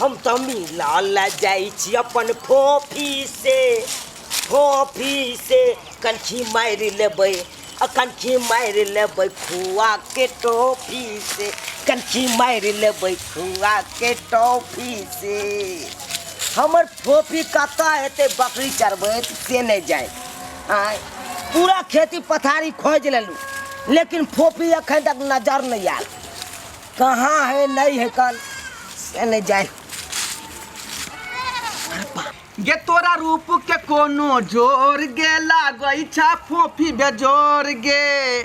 हम तऽ मिलल जाइ छी अपन फोफी से, फोफी से। कनखी मारि लेबै आ कनखी मारि लेबै खुआ के टॉफी से, कनखी मारि लेबै खुआ के टॉफी से। हमर फोफी कतऽ हेतै बकरी चरबैत से नहि जाय। आँय, पूरा खेती पथारी खोजि लेलहुँ लेकिन फोफी एखन तक नजर नहि आयल। कहाँ है नहीं है कल से नहीं जाए। गे तोरा रूप के कोनो जोर गे, लागै छा फोफी बेजोर गे।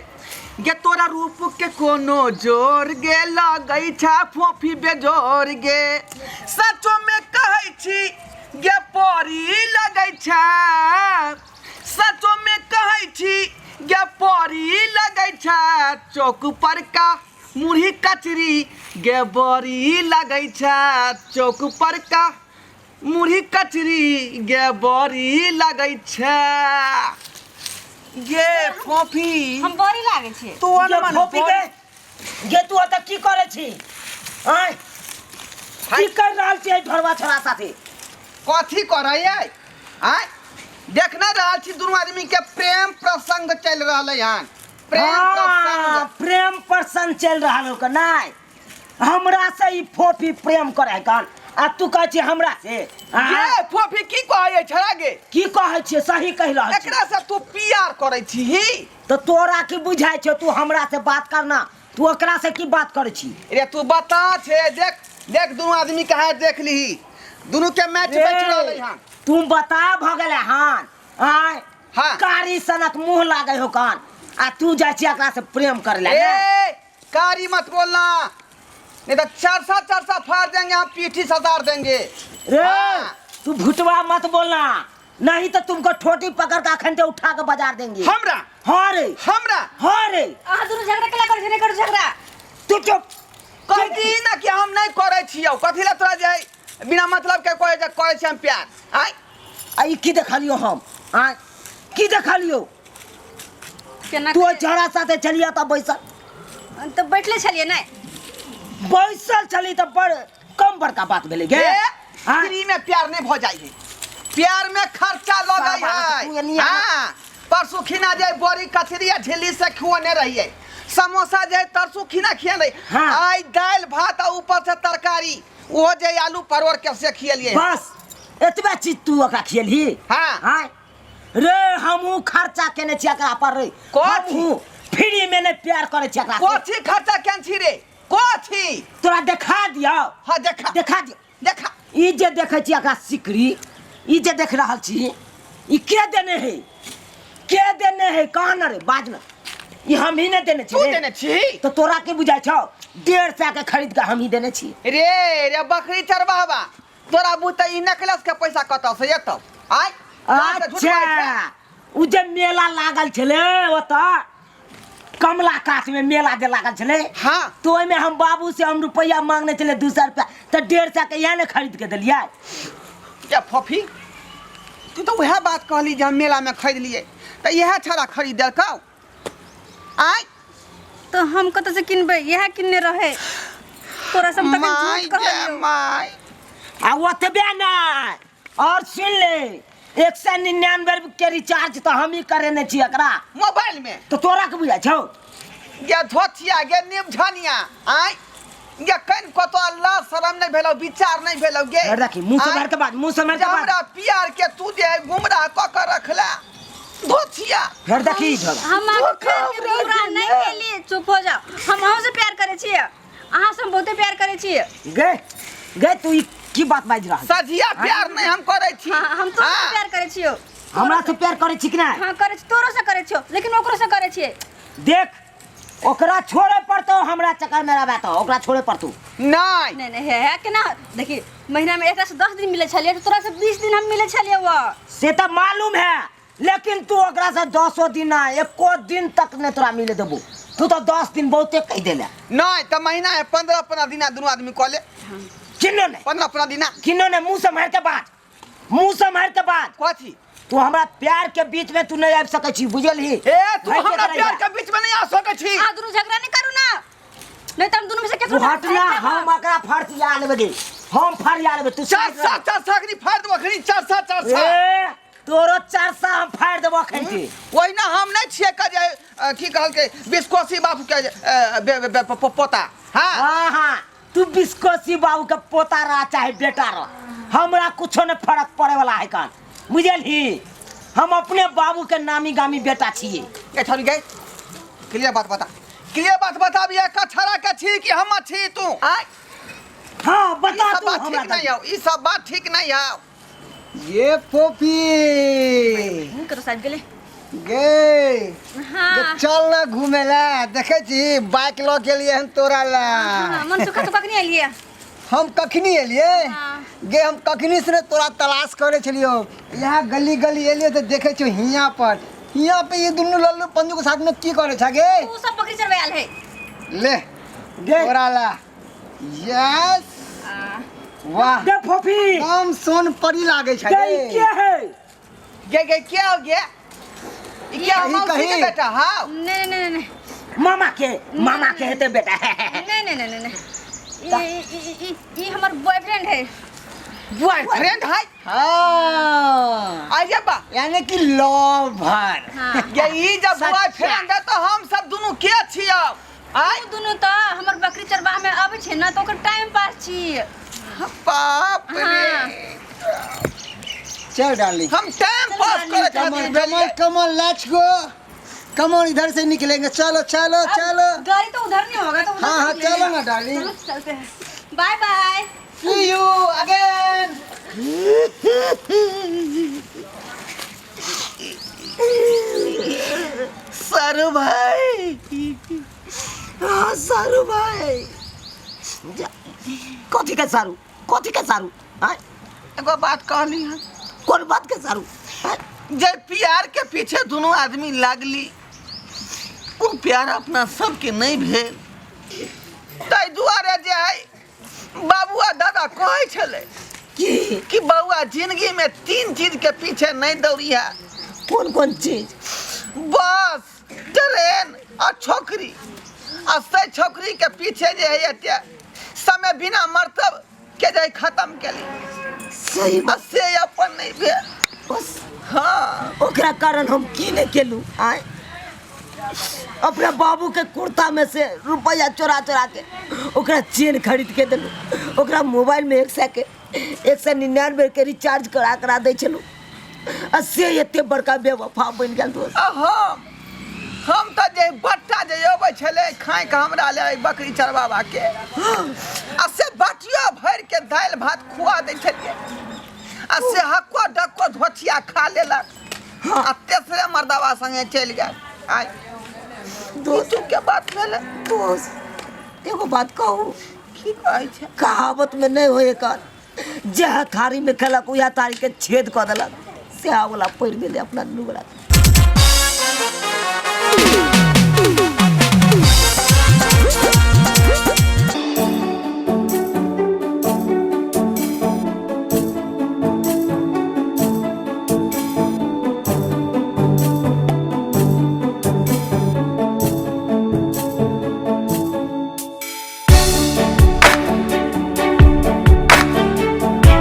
गे तोरा रूप के कोनो जोर गे, लागै छा फोफी बेजोर गे। सचो में कहै छी गे परी लगै छा, सचो में कहै छी गे परी लगै छा। चौक पर का मुरही कचरी गे बड़ी लगै छा, चौक पर का मुरही कचरी गे बड़ी लगै छा। गे फोफी, हम बड़ी लागै छियै। तू गे अनमन फोफी गे, गे तू ओतऽ की करै छी? आँय, की कर रहल छी एहि ढोरबा छोरा साथे? कथी करै आँय, देख नहि रहल छी दुनू आदमी के प्रेम प्रसंग चलि रहलै हन। प्रेम हाँ, प्रसंग, प्रेम प्रसंग चलि रहल हो नहि? हमरा से ई फोफी प्रेम करे कन आ तू कहै छी हमरा से? हाँ? गे फोफी की कहै छड़ा गे? की कहै छियै? सही कहि रहल छी। एकरा से तू प्यार करै छी तऽ तोरा की बुझाइ छौ? तू हमरा से बात करना, तू ओकरा से की बात करै छी? रे तू बता छे, देख देख दुनू आदमी के हाथ देख लीही, दुनू के मैच बैठ रहलै हन। तू बता भऽ गेलै हन? आय हाँ। कारी सनक मुंह लागै हो कान आ तू जाइ छी एकरा से प्रेम कर ले। ए कारी मत बोलना, नहीं तो चार सा फाड़ देंगे हम, पीठी सजार देंगे। रे हाँ। तू भुटवा मत बोलना, नहीं तो तुमको ठोटी पकड़ के अखन उठा के बाजार देंगे। हमरा? हाँ रे। हमरा? हाँ रे। अहाँ दुनू झगड़ा केला करै छी? नहि करू झगड़ा। तू चुप। कह दी ना कि हम नहीं करै छियौ, कथी ला तोरा जे बिना मतलब के कहै जे करै छी हम प्यार। आय आ ई की देखलियो हम? आय की देखलियो? केना तू ओहि छौड़ा साथे छलियै तऽ बैसल? तऽ बैठले छलियै नहि? बैसल छली तऽ बड़ कम बड़का बात भेलै गे। ए, हाँ? फ्री में प्यार नहीं भ जाइ है, प्यार में खर्चा लगै साला, तू है। एनी आ। हाँ, परसू खिना जाए बड़ी कचरी आ झिल्ली से खुआने रहिए, समोसा जाए तरसू खिना खिया रही। हाँ। आई दालि भात आ ऊपर से तरकारी, वो जे आलू परोड़ के से खियलिए। बस एतबे चीज तू ओकरा खियलही? हाँ। हाँ रे, हमहूँ खर्चा केने छी एकरा पर रे। कथी? हमहूँ फ्री में नहीं प्यार करे छी एकरा से। कथी खर्चा केने छी रे? कथी? तोरा देखा दियौ? हाँ देखा। देखा दियौ? देखा। ई जे देखै छी एकरा सिकरी, ई जे देख रहल छी, ई के देने है? के देने है? कह न रे, बाज न। ई हम ही ने देने छी तू रे। देने छी? तो तोरा की बुझाइ छौ? 150 के खरीद के हम ही देने छी। रे रे बकरी चरवाहबा, तोरा बुते ई नेकलेस के पैसा कतऽ से एतौ? आय तोरा से झूठ अच्छा बाजै छै? उ जे मेला लागल छलै ओतऽ कमला कात में मेला जे लागल छलै, हाँ। तो ओहिमे हम बाबू से हम रुपैआ मांगने छलै 200 रुपया, तऽ 150 के इएह ने खरीद के देलियै। या फफी, तू तऽ वएह बात कहली जे हम मेला में खरीद लिए, तऽ इएह छड़ा खरीद देलकौ? आय तो हम कतऽ से किनबै? इएह किनने रहे। तोरा सब तखन माय झूठ गे कहलियौ। माय। आ ओतबे नहि, और सुन ले, 199 के रिचार्ज तऽ हम ही करेने छी एकरा मोबाइल में। तो तोरा के बुझाइ छौ? गे धोथिया गे निमझनिया, आय गे कन कतो अल्लाह शरम नहीं भेलौ, विचार नहीं भेलौ गे। घर देखी, मुंह से आँय? मार के बाद, मुंह से मार के बाद। हमरा प्यार के तू जे है गुमराह क के रखला धोथिया। घर देखी झोला। हम अहाँके धोखा प्यार के हमरा गुमराह के नहीं ने। केलियै, चुप हो जाओ। हम अहूँ से प्यार करै छियै, अहाँ से हम बहुते प्यार करै छियै। गे गे तू ई की बात बाजि रहल छी? सझिया प्यार नहीं हम करै छी। हाँ, हम तोरो से हाँ। प्यार करै छियौ। हमरा से प्यार करै छी कि नहि? हाँ करै छी, तोरो से करै छियौ, लेकिन ओकरो से करै छियै। देख ओकरा छोड़े पड़तो, हमरा चक्कर में रहबे तो ओकरा छोड़े पड़तो। नहीं नहीं नहीं, है, है केना? देखी महीना में एकरा से 10 दिन मिले छलियै, तो तोरा से 20 दिन हम मिले छलियै। वो से तो मालूम है, लेकिन तू ओकरा से 10 दिन ना एको दिन तक नहीं तोरा मिले देबो। तू तो 10 दिन बहुते कह देले। नहीं तो महीना है 15-15 दिना दुनू आदमी कह ले। किन्नो नहीं। 15-15 दिना। किन्नो नहीं, मुंह से मार के बात, मुंह से मार के बात। कथी? तू हमरा प्यार के बीच में तू नहीं आबि सकै छी, बुझल ही? ए तू भाई हमरा के प्यार के बीच में नहीं आ सकै छी। आ दुनू झगड़ा नहीं करू ना, नहीं तो हम दुनू में से तू केकरो हट ना, हम एकरा फर्श या लेबै गे। हम फरिया लेबै तू चार साइड सा रह। चार सा अखनी फाड़ देबो अखनी चार सा चार सा। ए तोरो चार सा हम फाड़ देबो अखन के। ओहिना हम नहीं छियै के जे की कहलकै बिस्कोसी बाबू के पोता। हाँ हाँ हाँ तू बिस्कोसी बाबू के पोता रह चाहे बेटा रह, हमरा कुछो नहीं फर्क पड़े वाला है कान, बुझलही? हम अपने बाबू के नामी गामी बेटा छियै। ए छोड़ी गई, क्लियर बात बता, क्लियर बात बता भी कछड़ा के छी कि हम छी तू? आय हाँ बता ई सब तू बात हमरा ठीक नहीं हो, ई सब बात ठीक नहीं हो। ये फोफी कतौ साइड गेलै। गे हाँ। चल ना घूमे ला, देखे छी बाइक लऽ गेलियै हन तोरा ला। हाँ, मन सुखा तो कखनी एलियै? हम कखनी एलियै? हाँ। गे हम कखनी से तोरा तलाश करे छलियो, यहाँ गली गली एलियै तऽ देखे छियो हियाँ पर, हियाँ पे ये दुनू लल्लू पंजू के साथ में की करे छ गे? उ सब बकरी चरबै आयल है। ले गे। तोरा ला। यस वाह गे फोफी कम सोन परी लागे छ गे गे। के है? गे गे क्या हो गया? ई क्या कहीं, मौसी के कहीं। बेटा? हाँ। नहीं नहीं नहीं नहीं मामा के हेते बेटा। नहीं नहीं नहीं नहीं ई ई ई ई हमर बॉयफ्रेंड है। बॉयफ्रेंड है? हाँ। आइए बा। यानी कि लवर। हाँ। ये ई जब सच्चा। बॉयफ्रेंड है तो हम सब दुनू के छियै? आय उ दुनू तो हमर बकरी चरवाह में आबै छै ना, तो ओकर टाइम पास छी। बाप रे। हाँ। चल डार्लिंग हम टाइम पास करे खातिर come on come on let's go, come on इधर से निकलेंगे, चलो चलो अब चलो। गाड़ी तो उधर नहीं होगा तो उधर हाँ, से हाँ, निकलेंगे। चलो ना, डार्लिंग। चलो चलते हैं, bye bye, see you again. सारू भाई। हाँ सारू भाई, कथी के सारू, कथी के सारू? आय एगो बात कहली हन। कोन बात के सारू? आय जे प्यार के पीछे दोनों आदमी लागली, वो प्यार अपना सबके नहीं भेल, ताहि दुआरे जे है बाबुआ दादा कहै छलै की कि बउआ जिंदगी में तीन चीज के पीछे नहीं दौड़िया। कौन कौन चीज? बस ट्रेन आ छोकरी, आ से छोकरी के पीछे जे है एते समय बिना मरतब के जे खत्म केली। सही आ बात। से अपन नहीं भेल बस। हाँ। ओकरा कारण हम की नहीं केलू? आय अपना बाबू के कुर्ता में से रुपया चोरा चोरा के ओकरा चेन खरीद के देलू, ओकरा मोबाइल में 199 के रिचार्ज करा करा दै छलू, आ से एते बड़का बेवफा बनि गेल दोस्त। आ हम तऽ जे बट्टा जे अबै छलै खाय के हमरा ले बकरी चरवाबा के, आ से बटियो भरि के दालि भात खुआ दै छलियै, आ से हक्को डक्को धोथिया खा लेलक, आ तेसरे मर्दवा संगे चलि गेल। आय दोस्त तू के बात भेलै? दोस्त एगो बात कहू? की कहै छै? कहावत में नहीं होए कर, जह थारी में खेलक उएह थारी के छेद कऽ देलक, सएह वाला पड़ि गेलै अपना नुगरा।